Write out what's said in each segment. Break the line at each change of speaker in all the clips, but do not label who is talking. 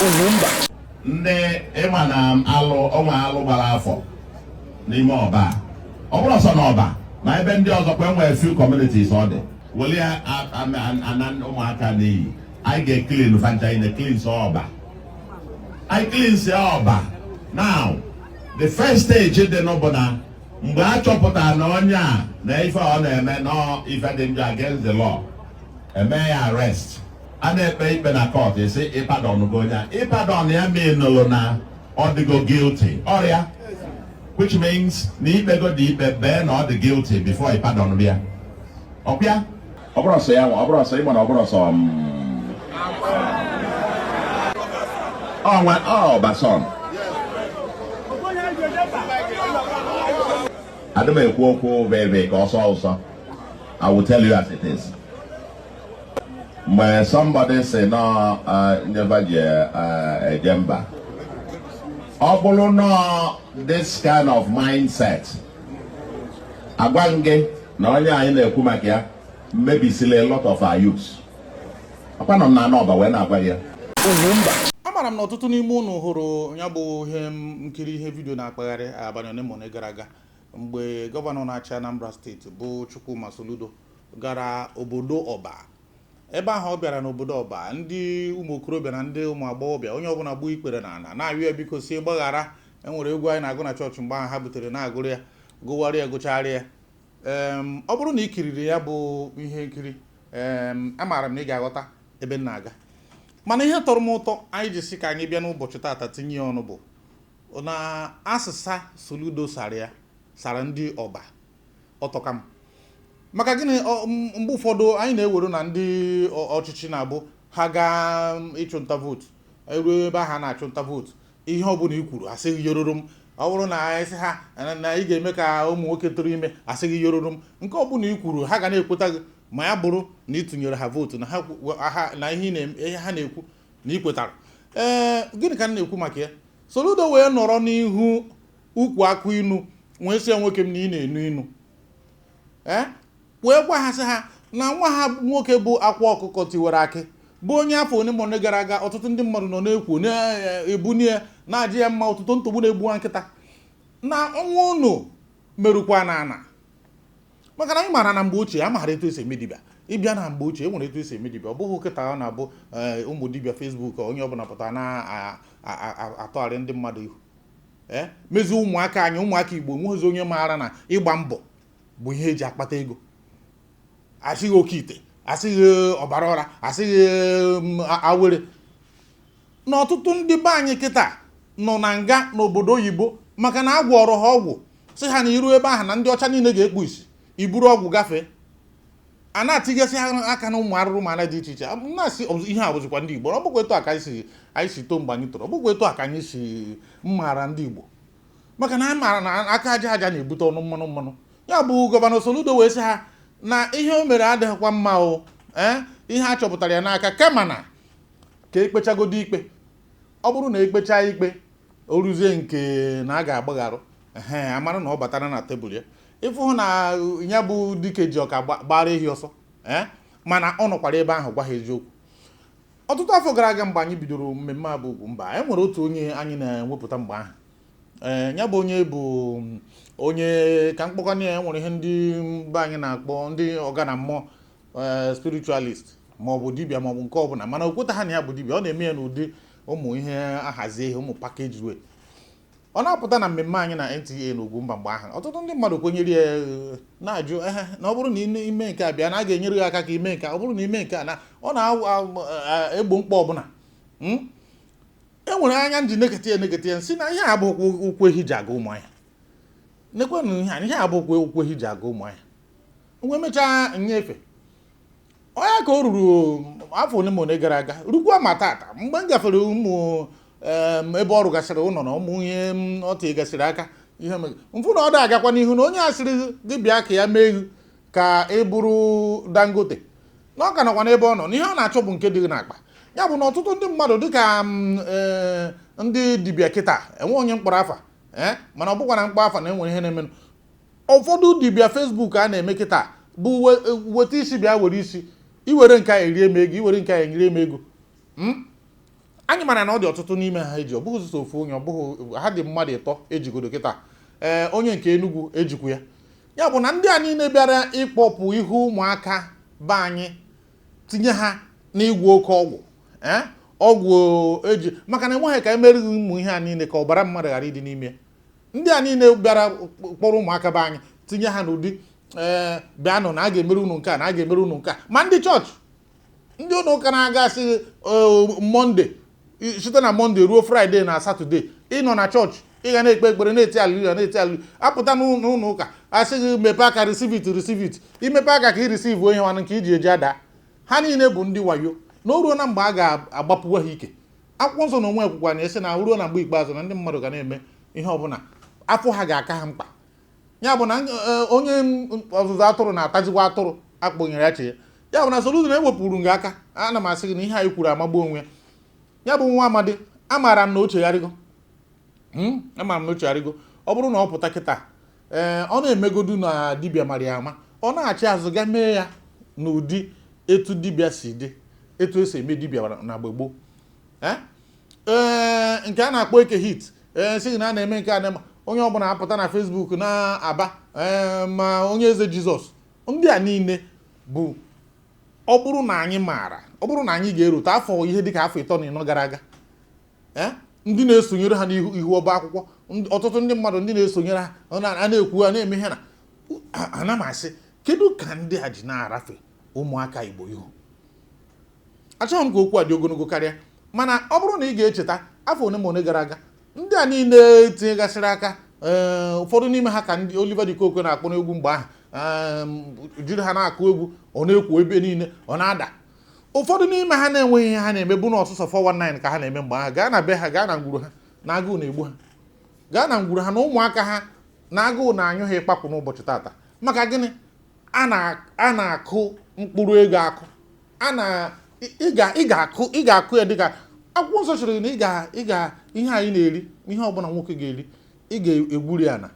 Ugwumba.
Ndị ịma na alụ ọnwa alụ gbara afọ n'ime Ọba, ọ bụrụ sọ n'Ọba ma ebe ndị ọzọ kwa, enwere few communities ọ dị were ya ana ụmụaka n'iyi. Anyị ga-eclean fancha, anyị na-eclean sọ Ọba, anyị clean Ọba. Now, the first stage dị nụ bụ na mgbe a chọpụtara na onye a na ife ọ na-eme nọ ife dị njọ, against the law, eme ya arrest, a na-ekpe ikpe na court, esi ịpardon bụ onye a, ịpardon ya meanụlụ na ọ dịgo guilty ọrịa, which means na ikpego dị ikpe bee na ọ dị guilty before ịpardon ya. Ọkwa ọ bụrụ sọ ya nwa, ọ bụrụ sọ ịma na ọ bụrụ sọ ọnwa Ọbasan. Adị m ekwu okwu bebe ka ọsọ ọsọ. I will tell you as it is. Mgbe somebody say na nyeva ji eje mba, ọ bụrụ na this kind of mindset, agwa m gị na onye anyị na-ekwu maka ya mebisila a lot of our youths. Ọkwa nọ m na anọ Ọba wee na-agwa gị ya.
Ugwumba.
Amara m na ọtụtụ n'ime unu hụrụ ya bụ ihe nkiri, ihe vidiyo na-akpagharị abalị ole ma ole gara aga, mgbe gọvanọ na-achị Anambra Steeti bụ Chukwuma Soludo gara obodo Ọba. Ebe ahụ ọ bịara n'obodo Ọba, ndị ụmụ okorobịa na ndị ụmụ agbọghọbịa, onye ọbụla gbuo ikpere n'ala na-ayọ ya, biko sie gbaghara. Enwere egwu anyị na-agụ na chọọchị mgbe ahụ ha butere na-agụrụ ya, gụwarị ya, gụchara ya. Ọ bụrụ na ị kiriri ya bụ ihe nkiri, amaara m na ị ga-aghọta ebe m na-aga. Mana ihe tọrọ m ụtọ anyị ji sị ka anyị bịa n'ụbọchị taata tinye ya ọnụ bụ na asịsa Soludo sara ya, sara ndị Ọba, ọtọka m. Maka gịnị? Mgbe ụfọdụ anyị na-ewere na ndị ọchịchị na-abụ ha gaa ịchụ nta vootu, eruo ebe ahụ a na-achụ nta vootu, ihe ọbụla i kwuru, asịghị yororo m. Ọ bụrụ na anyị sị ha na ị ga-eme ka ụmụ nwoke tụrụ ime, asịghị yororo m. Nke ọbụla i kwuru, ha ga na-ekweta gị, ma ya bụrụ na ị tụnyere ha vootu na ha na ihe ha na-ekwu na ị kwetara. Ee, gịnị ka m na-ekwu maka ya? Soludo wee nọrọ n'ihu ukwu akụ inu wee sị ya, nwoke m, na ị na-enu inu, ee, wee gwa ha sị ha na nwa ha nwoke bụ Akwa Ọkụkọ Tiwara Akị, bụ onye afọ ole ma ole gara aga ọtụtụ ndị mmadụ nọ na-ekwu, na-ebuni ya, na-ajị ya mma, ọtụtụ ntogbu na-egbu nwa nkịta na ọnwa unu merụkwa na ana. Maka na anyị maara na mgbe ochie, a maara etu esi eme dibịa. Ịbịa na mgbe ochie, e nwere etu esi eme dibịa. Ọ bụghị kịta ọ na-abụ ụmụ dibịa Facebook, onye ọbụla pụtara na-atọgharị ndị mmadụ ihu, ee, mezie ụmụaka anyị, ụmụaka Igbo, nweghịzi onye maara na ịgba mbọ bụ ihe eji akpata ego. Asịghị oke ite, asịghị ọbara ọra, asịghị awere. Na ọtụtụ ndị be anyị kịta nọ na nga n'obodo oyibo maka na agwọrọ ha ọgwụ, sị ha na iru ebe ahụ na ndị ọcha niile ga-ekpu isi, iburu ọgwụ gafee. A na-atigasị aka na ụmụ arụrụ mana dị iche iche. Na-asị ihe a bụzikwa ndị Igbo? Ọ bụkwa etu a ka anyị si too mgbe anyị toro? Ọ bụkwa etu a ka anyị si maara ndị Igbo? Maka na a maara na aka aja aja na-ebute ọnụ mmanụ mmanụ. Ya bụ gọvanọ Soludo wee sị ha na ihe o mere adịghịkwa mma o, ee, ihe a chọpụtara ya n'aka, kama na ka ekpechagodo ikpe. Ọ bụrụ na ekpechaa ikpe, o ruzie nke na a ga-agbagharụ, ehe, amara na ọ batara na tebụl ya, ịfụ hụ na ya bụ dike ji ọka gbara ehi ọsọ. Ee, mana ọ nọkwara ebe ahụ gwa ha eziokwu. Ọtụtụ afọ gara aga, mgbe anyị bidoro mmemme a bụ Ugwumba, e nwere otu onye anyị na-ewepụta mgbe ahụ. Ee, ya bụ onye bụ onye ka mkpọkọna ya nwere ihe ndị be anyị na-akpọ ndị ọga na mmụọ, ee, spiritualist maọbụ dibịa maọbụ nke ọbụla, mana o kweta ha na ya bụ dibịa. Ọ na-eme ya n'ụdị ụmụ ihe ahazi ihe, ụmụ package way. Ọ na-apụta na mmemme anyị na NTA na Ugwumba mgbe ahụ. Ọtụtụ ndị mmadụ kwenyere ya, na-ajụ ehe na ọ bụrụ na ime nke a bịa na a ga-enyere gị aka ka ime nke a, ọ bụrụ na ime nke a na ọ na-egbo mkpa ọbụla. E nwere anya nji nekete ya, nekete ya, nsị na ihe a abụghịkwa ụkwụ ehi ji aga Ụmụahịa. Nekwenụ ihe a, ihe a abụghịkwa ụkwụ ehi ji aga Ụmụahịa. Wee mechaa nnyefe onye ka o ruru afọ ole ma ole gara aga, rukwa ma tata, mgbe m gafere ụmụ ebe ọ rụgasịrị ụlọ na ụmụ ihe ọ tigasịrị aka, ihe mere mfụ na ọ da agakwa n'ihu na onye a sịrị gị bịa ka ya mee gị ka ị bụrụ Dangote, na ọ ka nọkwa n'ebe ọ nọ, na ihe ọ na-achọ bụ nke dị gị n'akpa. Ya bụ na ọtụtụ ndị mmadụ dịka ndị dibịa kịta, enwe onye mkpọrọ afa, ee, mana ọ bụkwa na mkpọ afa na enwere ihe na-emenụ. Ụfọdụ dibịa Facebook a na-eme kịta bụ weta isi bịa were isi, iwere nke a erie m ego, iwere nke a erie m ego. Anyị mara na ọ dị ọtụtụ n'ime ha eji, ọ bụghị sọsọ ofu onye, ọ bụghị ha dị mmadụ ịtọ ejigodo kịta. Ee, onye nke Enugu ejikwu ya. Ya bụ na ndị a niile bịara ịkpọpụ ihu ụmụaka be anyị, tinye ha n'ịgwọ oke ọgwụ, ee, ọgwụ eji maka na enweghị ka emerighị ụmụ ihe a niile ka ọbara mmadụ ghara ịdị n'ime ya. Ndị a niile bịara kpọrọ ụmụaka be anyị tinye ha n'ụdị, ee, bịanụ na a ga-emere unu nke a, na a ga-emere unu nke a. Ma ndị chọọchị, ndị ụlọ ụka na-aga asị Monday, site na Monday ruo Friday na Saturday, ịnọ na chọọchị, ị ga na-ekpe ekpere, na-eti aleluya, na-eti aleluya. Apụta n'ụlọ ụka, asị gị mepee aka, receive it, receive it. Imepe aka ka ị receive ihe nwanụ nke iji eji ada. Ha niile bụ ndị wayo na o ruo na mgbe a ga-agbapụwa ha ike. Akwụkwọ nsọ na onwe ekwukwa na esi na ruo na mgbe ikpeazụ na ndị mmadụ ga na-eme ihe ọbụla afọ ha ga-aka ha mkpa. Ya bụ na onye ọzụzụ atụrụ na-atazikwa atụrụ akpụnyere ya chi ya. Ya bụ na Soludo na-ewepụrụ nga aka. Ana m asị gị na ihe anyị kwuru amagbuo onwe ya. Ya bụ nwa amadi, amaara m na o chegharịgo. Amaara m na o chegharịgo. Ọ bụrụ na ọ pụta kịta, ee, ọ na-emegodu na dibịa mara ya ama, ọ na-achị azụ ga mee ya n'ụdị etu dibịa si dị, etu esi eme dibịa na mgbe gboo. Ee, nke a na-akpọ eke hit, ee, sị na a na-eme nke a na-eme, onye ọbụla apụta na Facebook na-aba, ee, ma onye eze Jizọs. Ndị a niile bụ, ọ bụrụ na anyị maara, ọ bụrụ na anyị ga-erute afọ ihe dịka afọ 34 gara aga, ee, ndị na-esonyere ha n'ihu ihu ọba akwụkwọ, ọtụtụ ndị mmadụ ndị na-esonyere ha, a na-ekwu, a na-eme ihe na ana m asị, kedu ka ndị a ji na-arafe ụmụaka Igbo ihu? Achọghị m ka okwu a dị ogologo karịa, mana ọ bụrụ na ị ga-echeta afọ one ma one gara aga, ndị a niile tinyegasịrị aka, ee, ụfọdụ n'ime ha ka ndị Oliver De Coque na-akpọ n'egwu mgbe ahụ, jiri ha na-akụ egwu, ọ na-ekwo ebe niile, ọ na-ada. Ụfọdụ n'ime ha na-enweghị ihe ha na-eme bụ na ọsụsọ 419 ka ha na-eme mgbe ahụ. Gaa na be ha, gaa na ngwuru ha, na agụụ na-egbu ha. Gaa na ngwuru ha na ụmụaka ha, na agụụ na-anyụ ha ịkpapụ n'ụbọchị tata. Maka gịnị? A na-akụ mkpụrụ ego akụ, a na ị ga-akụ ya dịka akwụkwọ nsọ chọrọ na ị ga ihe anyị na-eri, ihe ọbụla nwoke ga-eri, ị ga-egwuri ana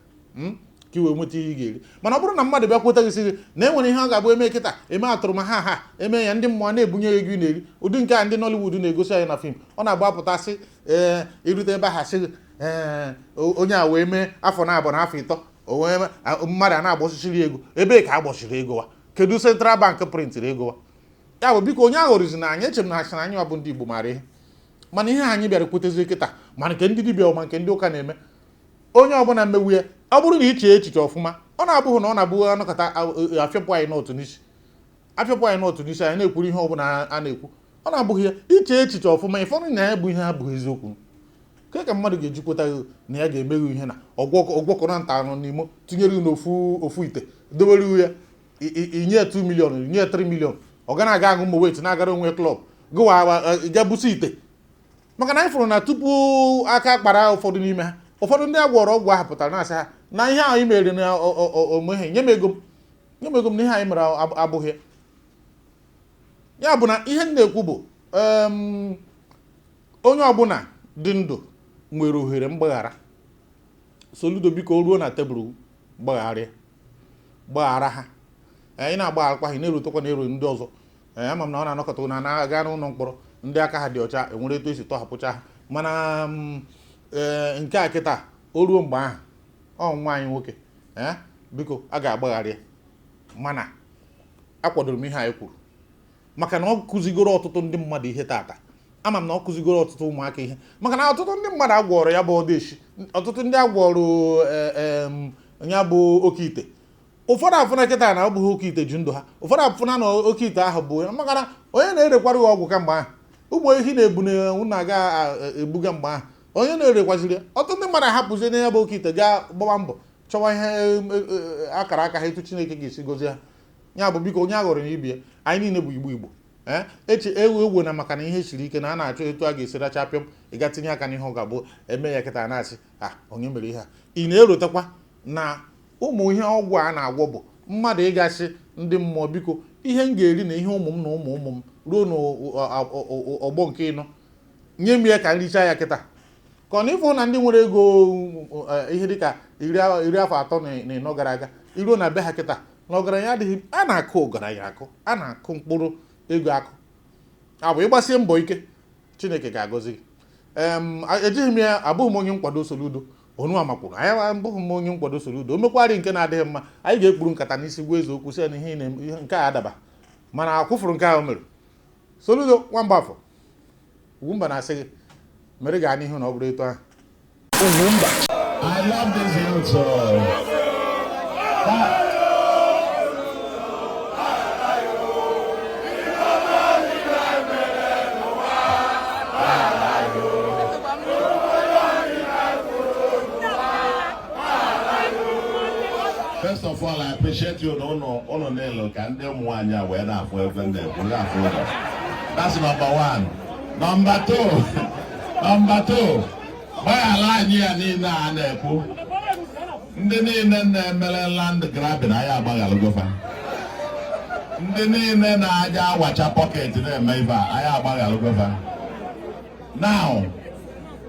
ka ị wee nweta ihe ị ga-eri. Mana ọ bụrụ na mmadụ bịa kweta gị sị gị na e nwere ihe ọ ga-abụ eme kịta, eme atụrụ ma ha eme ya, ndị mmụọ na-ebunye ya ego ị na-eri, ụdị nke a ndị Nollywood na-egosi anyị na film, ọ na-agba apụta sị, ee, irute ebe ahụ, sị gị, ee, onye a wee mee afọ na abụọ na afọ 3, o wee mmadụ a na-agbọsịchiri ego. Ebee ka a gbọchiri ego wa? Kedu central bank printịrị ego wa? Ya bụ, biko, onye aghọrịzi na anyị. Eche m na asị na anyị bụ ndị Igbo maara ihe, mana ihe anyị bịara kwetezi kịta, ma nke ndị dibịa ma nke ndị ụka na-eme, onye ọbụla mmewu ya, ọ bụrụ na iche echiche ọfụma, ọ na-abụghị na ọ na-abụ anọkọta afịọpụ anyị n'otu n'isi, afịọpụ anyị n'otu n'isi, anyị na-ekwuru ihe ọbụla a na-ekwu. Ọ na-abụghị ya. Iche echiche ọfụma, ịfọdụ na ya bụ ihe abụghị eziokwu. Ke ka mmadụ ga-ejikweta gị na ya ga-emeghu ihe na ọgwọkọrọ nta anọ n'imo, tinyere gị n'ofu ofu ite, dowere ya, inye ya 2 million, inye ya 3 million, ọ ga na-aga aṅụ Moet, na-agara onwe club, gụwa ga busi ite? Maka na anyị fụrụ na tupu aka kpara ụfọdụ n'ime ha, ụfọdụ ndị a gwọrọ ọgwụ ahụ pụtara na-asị ha na ihe ahụ anyị mere na omeghe, nye m ego m, nye m ego m, na ihe anyị mere abụghị ya. Bụ na ihe m na-ekwu bụ, onye ọbụla dị ndụ nwere ohere mgbaghara. Soludo, biko, ruo na tebụl gbagharịa, gbaghara ha. Ị na-agbagharakwa ha, ị na-erutekwa na eru ndị ọzọ. Ee, ama m na ọ na-anọkọta na na-aga n'ụlọ mkpọrọ, ndị aka ha dị ọcha enwere etu esi tọhapụcha ha. Mana ee, nke a kịta o ruo mgbe ahụ, ọ nwa anyị nwoke, ee, biko, a ga-agbaghara ya. Mana akwadoro m ihe anyị kwuru, maka na ọ kụzigoro ọtụtụ ndị mmadụ ihe tata. Ama m na ọ kụzigoro ọtụtụ ụmụaka ihe, maka na ọtụtụ ndị mmadụ agwọrọ ya bụ ọdeshi, ọtụtụ ndị agwọrọ ya bụ oke ite. Ụfọdụ afụna kịta na ọ bụghị oke ite ji ndụ ha. Ụfọdụ afụna na oke ite ahụ bụ maka na onye na-erekwara gị ọgwụ kamgbe ahụ, ụmụ ehi na-ebu na unu aga ebuga mgbe ahụ, onye na-erekwaziri ya. Ọtụtụ ndị mmadụ ahapụzie na ya bụ oke ite, gaa gbawa mbọ chọwa ihe akara aka ha, etu Chineke ga-esi gozie ha. Ya bụ, biko, onye aghọrọ na ibie, anyị niile bụ Igbo. Igbo ee, eche ewu ewu na maka na ihe siri ike na a na-achọ etu a ga-esi racha pịọm, ị ga tinye aka n'ihe ọ ga-abụ eme ya kịta na-asị a onye mere ihe a. Ị na-erotekwa na ụmụ ihe ọgwụ a na-agwọ bụ mmadụ ịgasị ndị mmụọ, biko, ihe m ga-eri na ihe ụmụ m na ụmụ ụmụ m ruo n'ọgbọ nke ịnọ, nye m ya ka m richaa ya kịta. Ka ọ na ịfụ na ndị nwere ego ihe dịka 34 gara aga, iruo na be ha kịta na ọgaranya adịghị. A na-akụ ọgaranya akụ, a na-akụ mkpụrụ ego akụ. Abụ ịgbasie mbọ ike. Chineke ga-agọzi gị. Ejighị m ya, abụghị m onye nkwado Soludo. Onu amakwuru anyị, abụghị m onye nkwado Soludo. O mekwarị nke na-adịghị mma, anyị ga-ekpuru nkata n'isi gwa eze okwu, sị ya na ihe ị na-eme, ihe nke a adaba, mana akwụfụrụ nke ahụ mere Soludo nwambafọ. Ugwumba na-asị gị mere gaa n'ihu na ọ bụrụ etu ahụ. Ugwumba.
I love this youth so. That, First of all, I appreciate you na ụnụ niile ka ndị ụmụ nwaanyị a wee na-afụ ebe m na-ekwu, na-afụ ụlọ. That's number one. Number two, gbaghara anyị ya niile a na-ekwu. Ndị niile na-emere land grabbing, anyị agbaghalụgofa. Ndị niile na-aja awacha pocket na-eme ife a, anyị agbaghalụgofa. Now,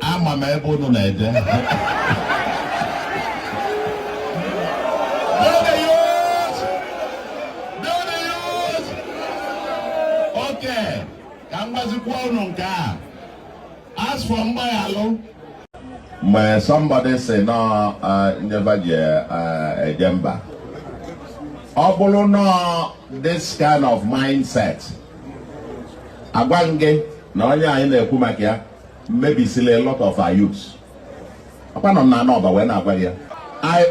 ama m ebe unu na-eje. Do the youth! Do the youth! Okay, ka m gwazikwa unu nke a. As for mgbaghalụ, mgbe somebody si nọ nyeva ji eje mba, ọ bụrụ nọ this kind of mindset, agwa m gị na onye anyị na-ekwu maka ya mebisila a lot of our youths. Ọkwa nọ m na anọba wee na-agwa gị ya.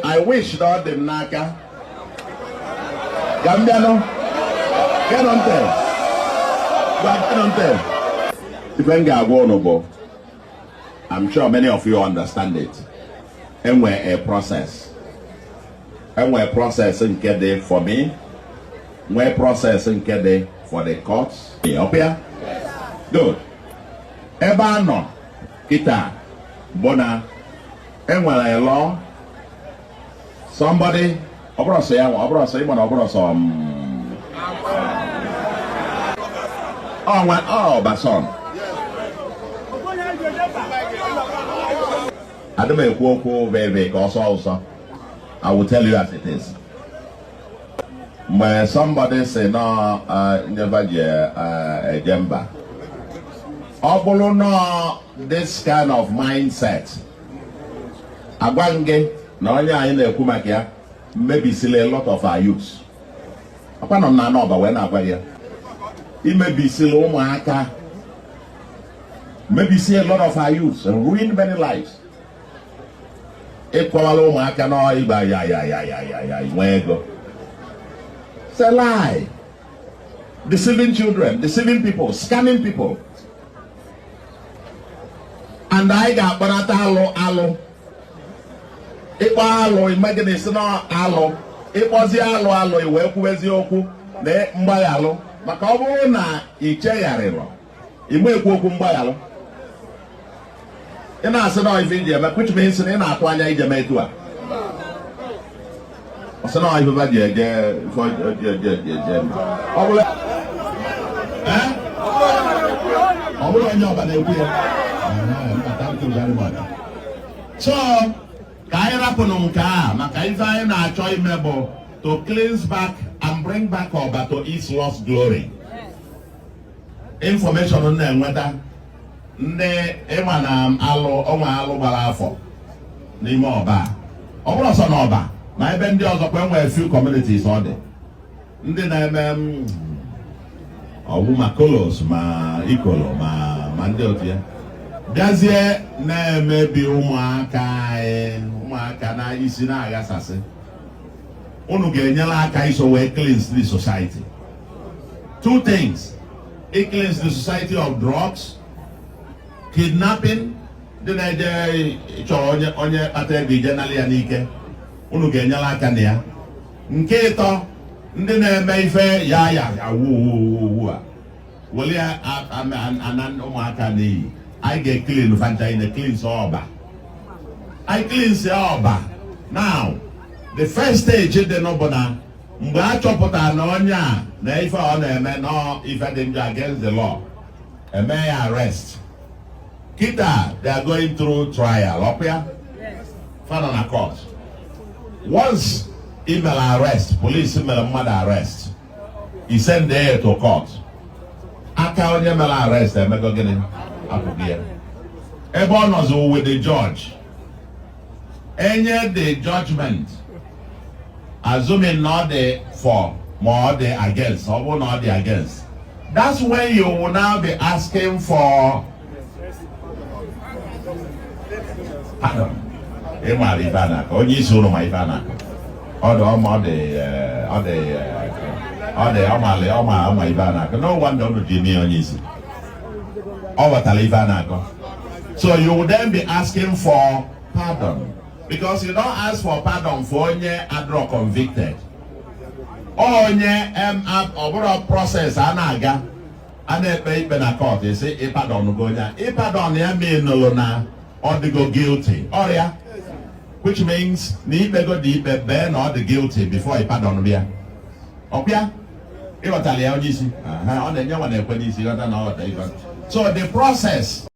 I wish na ọ dị m n'aka ka m bịanụ. Genụ ntị, gwa, genụ ntị. Ife m ga-agwa unu bụ, I'm sure many of you understand it. Enwe a process, enwe process nke dị for me, nwee process nke dị for the courts. Ọkwa ya? Good. Ebe a nọ kịta bụ na enwere law. Somebody, ọ bụrụ sọ ya nwa, ọ bụrụ sọ ịma na ọ bụrụ sọ ọnwa ọbason adị m ekwu okwu veve ka ọsọ ọsọ. I will tell you as it is. Mgbe somebody si nọ nyeva ji eje mba, ọ bụrụ nọ this kind of mindset, agwa m gị na onye anyị na-ekwu maka ya mebisila a lot of our youths. Ọkwa nọ m na anọba wee na-agwa gị ya. Imebisila ụmụaka, mebisi a lot of our youths and ruin many lives. Ịkọwala ụmụaka n'ịgba ya ya ya ya ya ya nwee ego. It's a lie. Deceiving children, deceiving people, scamming people. And anyị ga-akpanata alụ alụ. Ịkpọ alụ, imagine isi na alụ. Ịkpọzi alụ alụ, i wee kwuwezi okwu na mgbaghalụ. Maka ọ bụrụ na ị chegharịrọ, ị ekwu okwu mgbaghalụ. Ị na-asị na ife iji eme, which means na ị na-atụ anya ije mee etu a. Ọ sị na ife ji eje ife eje eje eje mba. Ọ bụrụ Eh? Ọ bụrụ onye ọba na-ekwu ya. Thank you very much. So, ka anyị rapụnụ nke a, maka ife anyị na-achọ ime bụ to cleanse back and bring back Ọba to its lost glory. Information m na-enweta, ndị ịma na alụ ọnwa alụ gbara afọ n'ime Ọba, ọ bụrụ sọ n'Ọba, ma ebe ndị ọzọ kwa, enwere few communities ọ dị ndị na-eme ọwụ ma kolos ma ikolo ma ndị otu ya bịazie na-emebi ụmụaka anyị, ụmụaka na isi na-aghasasị. Unu ga-enyere aka iso wee cleanse the society. Two things: it cleanse the society of drugs, kidnapping, ndị na-eje chọrọ onye kpata ego ije nalị ya n'ike. Unu ga-enyere aka na ya. Nke ịtọ, ndị na-eme ife ya ya ya wu wu wu a were ya ana ụmụaka n'iyi, anyị ga-eclean fancha. Anyị na-cleanse Ọba, anyị cleanse Ọba. Now, the first stage dị nụ bụ na mgbe a chọpụtara na onye a na ife ọ na-eme nọ ife dị njọ, against the law, eme ya arrest. Kịta they are going through trial. Ọkwa ya fana na court. Once ị mere arrest, police mere mmadụ arrest, i send ya to court, aka onye mere arrest emego gịnị? Apụghị ya. Ebe ọ nọzi with the judge, enye the judgment, assuming na ọ dị for ma ọ dị against. Ọ bụrụ na ọ dị against, that's when you will now be asking for pardon. Ị maara ife a na-akọ, onye isi ụlọ ma ife a na-akọ. Ọ dị ọma, ọ dị ọ dị ọ dị ọmalị ọma ọma ife a na-akọ. No wonder unu ji mee onye isi. Ọ ghọtara ife a na-akọ. So you will then be asking for pardon, because you don't ask for pardon for onye adịrọ convicted, onye ọ bụrụ process a na-aga, a na-ekpe ikpe na court, esi ị pardon go onye a. Ị pardon ya meanụlụ na ọ dịgo guilty ọrịa, which means na ikpego dị ikpe bee na ọ dị guilty before ị pardon ya. Ọkpịa ịghọtara ya, onye isi? Aha, ọ na-enye nwa na-ekwe n'isi ghọta na ọ ghọta ife. So the process